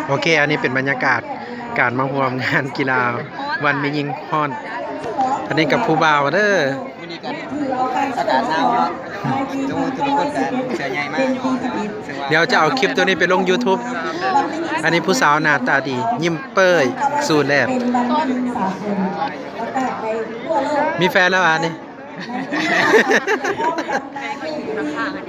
ໂອເຄ ອັນນີ້ເປັນບັນຍາກາດການມາຮ່ວມງານກິລາວັນແມ່ຍິງຮ້ອນ. ອັນນີ້ກັບຜູ້ບ່າວເດີ. ມື້ນີ້ກໍອາກາດໜາວເນາະ ທຸກຄົນກໍເສື້ອໃຫຍ່ມາ. ດຽວຈະເອົາຄລິບໂຕນີ້ໄປລົງຢູທູບ. ອັນນີ້ຜູ້ສາວໜ້າຕາດີ ຍິ້ມເປີ້ຍ ສູ້ແລດ. ມີແຟນແລ້ວຫວານີ້?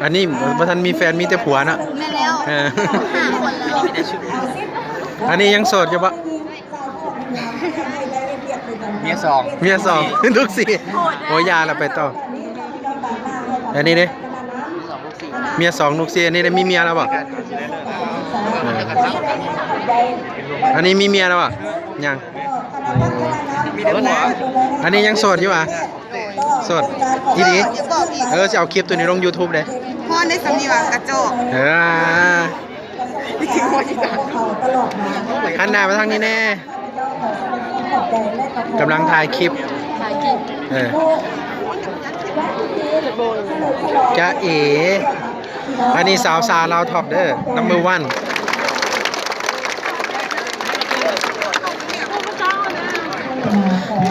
ອັນນີ້ບໍ່ທັນມີແຟນ ມີແຕ່ຜົວເນາະ. ແມ່ນແລ້ວ ເອີ ຫ້າຄົນແລ້ວ. ອັນນີ້ຍັງໂສດຢູ່ບໍ່? ເມຍສອງ ເມຍສອງ ລູກສີ່. ໂອ້ ຢ່າລະ ໄປຕໍ່. ອັນນີ້ເດ້ ເມຍສອງລູກສີ່. ອັນນີ້ໄດ້ມີເມຍແລ້ວບໍ່? ເອີ ອັນນີ້ມີເມຍແລ້ວບໍ່? ຍັງ. ອັນນີ້ຍັງໂສດຢູ່ຫວາ? ໂສດອີ່ຫຼີ. ເອີ ຊິເອົາຄລິບໂຕນີ້ລົງຢູທູບເດ້. ຮ້ອນໄດ້ສ່ຳນີ້ຫວາ ກະຈອກ. ເອີ ຫັນໜ້າມາທາງນີ້ແນ່. ກຳລັງຖ່າຍຄລິບ ເອີ ຈ໊ະເອ. ອັນນີ້ສາວຊາລາວທັອບເດີ number one.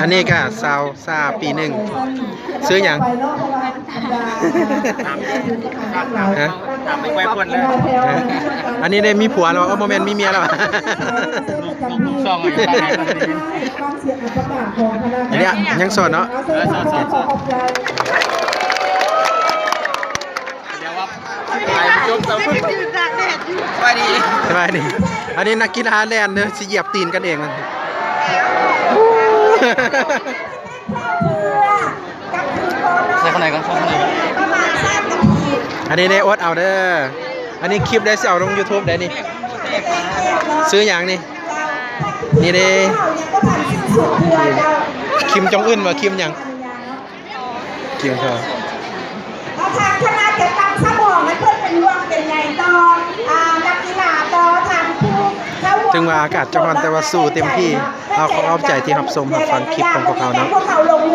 ອັນນີ້ກະສາວຊາປີໜຶ່ງ. ຊື່ຫຍັງ? ຮະ? ຖາມໄປໄວໂພດເລີຍ. ເອີ ອັນນີ້ໄດ້ມີຜົວແລ້ວ? ເອີ ບໍ່ແມ່ນ ມີເມຍແລ້ວ. ອັນນີ້ຍັງໂສດເນາະ. ເອີ ໂສດໆ. ສະບາຍດີ ສະບາຍດີ. ອັນນີ້ນັກກິລາແລ່ນເດີ ຊິຢຽບຕີນກັນເອງ. ໃສ່ຂ້າງໃນກ່ອນ ໃສ່ຂ້າງໃນ. ອັນນີ້ໄດ້ ອົດເອົາເດີ. ອັນນີ້ຄລິບໄດ້ ຊິເອົາລົງຢູທູບໄດ້ນີ້. ຊື່ຫຍັງນີ້? ນີ້ເດ້ ຄິມຈອງອຶນ ວ່າຄິມຫຍັງ? ກິນເຂົ້າ. ທາງຄະນະຈັດຕັ້ງສະໝອງ ມັນເພິ່ນເປັນຫ່ວງເປັນໃຍຕໍ່ ອ່າ ນັກກິລາ ຕໍ່ທາງຜູ້ເຂົ້າຮ່ວມ. ເຖິງວ່າອາກາດຈະຮ້ອນ ແຕ່ວ່າສູ້ເຕັມທີ່. ເອົາ ຂອບໃຈທີ່ຮັບຊົມຮັບຟັງຄລິບຂອງພວກເຮົາເນາະ.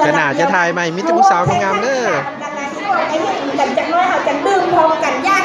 ເທື່ອໜ້າຈະຖ່າຍໃໝ່ ມີແຕ່ຜູ້ສາວງາມໆເດີ. ກັນລະຊິອອກໄປເຫັນກັນຈັກໜ້ອຍ ເຮົາຈັ່ງດື່ມພ້ອມກັນຢ່າງ